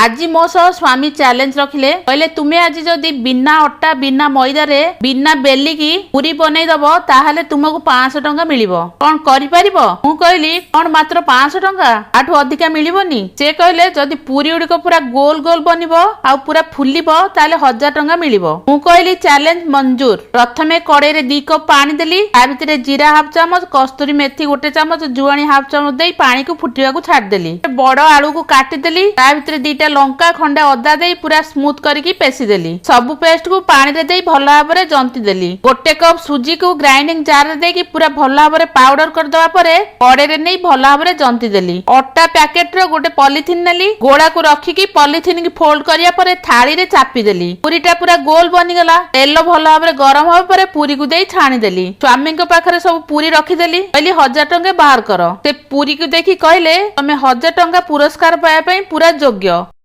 ଆଜି ମୋ ସହ ସ୍ୱାମୀ ଚ୍ୟାଲେଞ୍ଜ ରଖିଲେ। କହିଲେ, ତୁମେ ଆଜି ଯଦି ବିନା ଅଟା, ବିନା ମଇଦାରେ, ବିନା ବେଲିକି ପୁରୀ ବନେଇ ଦବ, ତାହେଲେ ତୁମକୁ 500 ଟଙ୍କା ମିଳିବ। କଣ କରିପାରିବ? ମୁଁ କହିଲି, କଣ ମାତ୍ର 500 ଟଙ୍କା? ୟାଠୁ ଅଧିକା ମିଳିବନି? ସେ କହିଲେ, ଯଦି ପୁରୀ ଗୁଡିକ ପୁରା ଗୋଲ ଗୋଲ ବନିବ ଆଉ ପୁରା ଫୁଲିବ, ତାହେଲେ 1000 ଟଙ୍କା ମିଳିବ। ମୁଁ କହିଲି, ଚ୍ୟାଲେଞ୍ଜ ମଞ୍ଜୁର। ପ୍ରଥମେ କଡେଇରେ 2 କପ୍ ପାଣି ଦେଲି। ତା ଭିତରେ ଜିରା ହାଫ ଚାମଚ, କସ୍ତୁରୀ ମେଥି ଗୋଟେ ଚାମଚ, ଜୁଆଣି ହାଫ ଚାମଚ ଦେଇ ପାଣିକୁ ଫୁଟିବାକୁ ଛାଡିଦେଲି। ବଡ ଆଳୁକୁ କାଟିଦେଲି। ତା ଭିତରେ ଦିଟା ଲଙ୍କା, ଖଣ୍ଡେ ଅଦା ଦେଇ ପୁରା ସ୍ମୁଥ କରିକି ପେଶିଦେଲି। ସବୁ ପେଷ୍ଟକୁ ପାଣିରେ ଦେଇ ଭଲ ଭାବରେ ଜନ୍ତି ଦେଲି। ଗୋଟେ କପ୍ ସୁଜିକୁ ଗ୍ରାଇଣ୍ଡିଂ ଜାରରେ ଦେଇକି ପୁରା ଭଲ ଭାବରେ ପାଉଡର କରିଦେବା ପରେ କଡେଇରେ ନେଇ ଭଲ ଭାବରେ ଜନ୍ତି ଦେଲି। ଅଟା ପ୍ୟାକେଟର ଗୋଟେ ପଲିଥିନ ନେଲି। ଗୋଳାକୁ ରଖିକି ପଲିଥିନ କି ଫୋଲ୍ଡ କରିବା ପରେ ଥାଳିରେ ଚାପିଦେଲି। ପୁରୀଟା ପୁରା ଗୋଲ ବନିଗଲା। ତେଲ ଭଲ ଭାବରେ ଗରମ ହେବା ପରେ ପୁରୀକୁ ଦେଇ ଛାଣିଦେଲି। ସ୍ୱାମୀଙ୍କ ପାଖରେ ସବୁ ପୁରୀ ରଖିଦେଲି। କହିଲି, 1000 ଟଙ୍କା ବାହାର କର। ସେ ପୁରୀକୁ ଦେଖି କହିଲେ, ତମେ 1000 ଟଙ୍କା ପୁରସ୍କାର ପାଇବା ପାଇଁ ପୁରା ଯୋଗ୍ୟ।